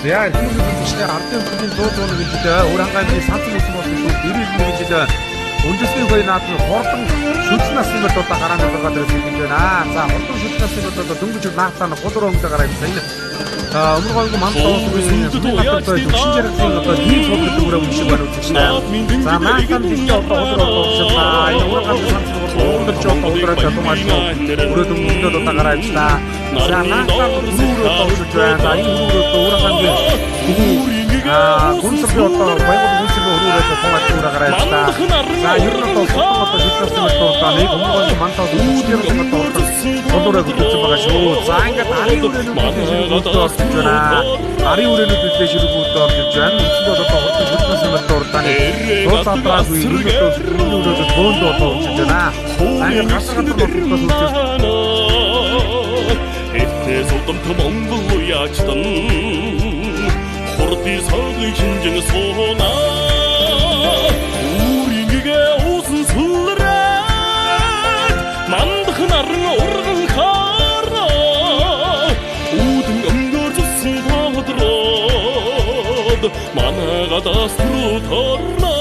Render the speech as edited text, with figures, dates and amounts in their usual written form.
За эрхэм үзэгчдээ ардын хөтлийн 101 жилээ Уранхай аймгийн Санцан үсэн болсон шүү. 91 жилээ үндэсний хоёр наадмын хурдан шүлсэн насны мөрд одоо гарааны 6 дээрээс хэлж байна. За хурдан шүлсэн насны мөрд одоо дөнгөж наадлаа гол руу өнгө гараа ирсэн. Энэ өмнө гойг манд уулын төвшин жаргалын одоо ийм суудлын дүүрээ үншиг байна үзэгчдээ. За наадлаа дэлхий одоо гол руу уншилаа. Энэ Уранхай Санцан урдалж одоо гол руу чадсан маш өрөөд өмнөд одоо гараа ирсэн. За наадлаа дүүрээ одоо уншиж байна. За энэ дүүрээ одоо Уранхай аймгийн Гүнсэрийн одоо Баянгол гүнсэрийн өрөөрөө тун альтуура гараа ирсэн. За ер нь одоо султан одоо шилжүүлсэн мэт дурдаа нэг өмнө мантаа үүсгэр одоо гол өрөө хөдөлсөн байгаа шүү. За ингээд арын өрөөнүүд ширүүгүүдээ орж иж байна. Арын өрөөнүүд үлдээ ширүүгүүдээ орж иж байна. Үндсэндээ одоо хурдан шилжүүлсэн мэт дурдааны дуу задраагүй ер нь одоо өрөөнүүд бөөнд одоо орж иж байна. За ингээд газар газар болтолтоос үүссэн. Этэй сулдамт Монгол уяачтан хурдын соёлын шинжин сууна. Үүрийгээ уусан сүлрээд мандах наран урган хараа үүдэн өнгөр зүсэн тодроод манай гадаас руу торно.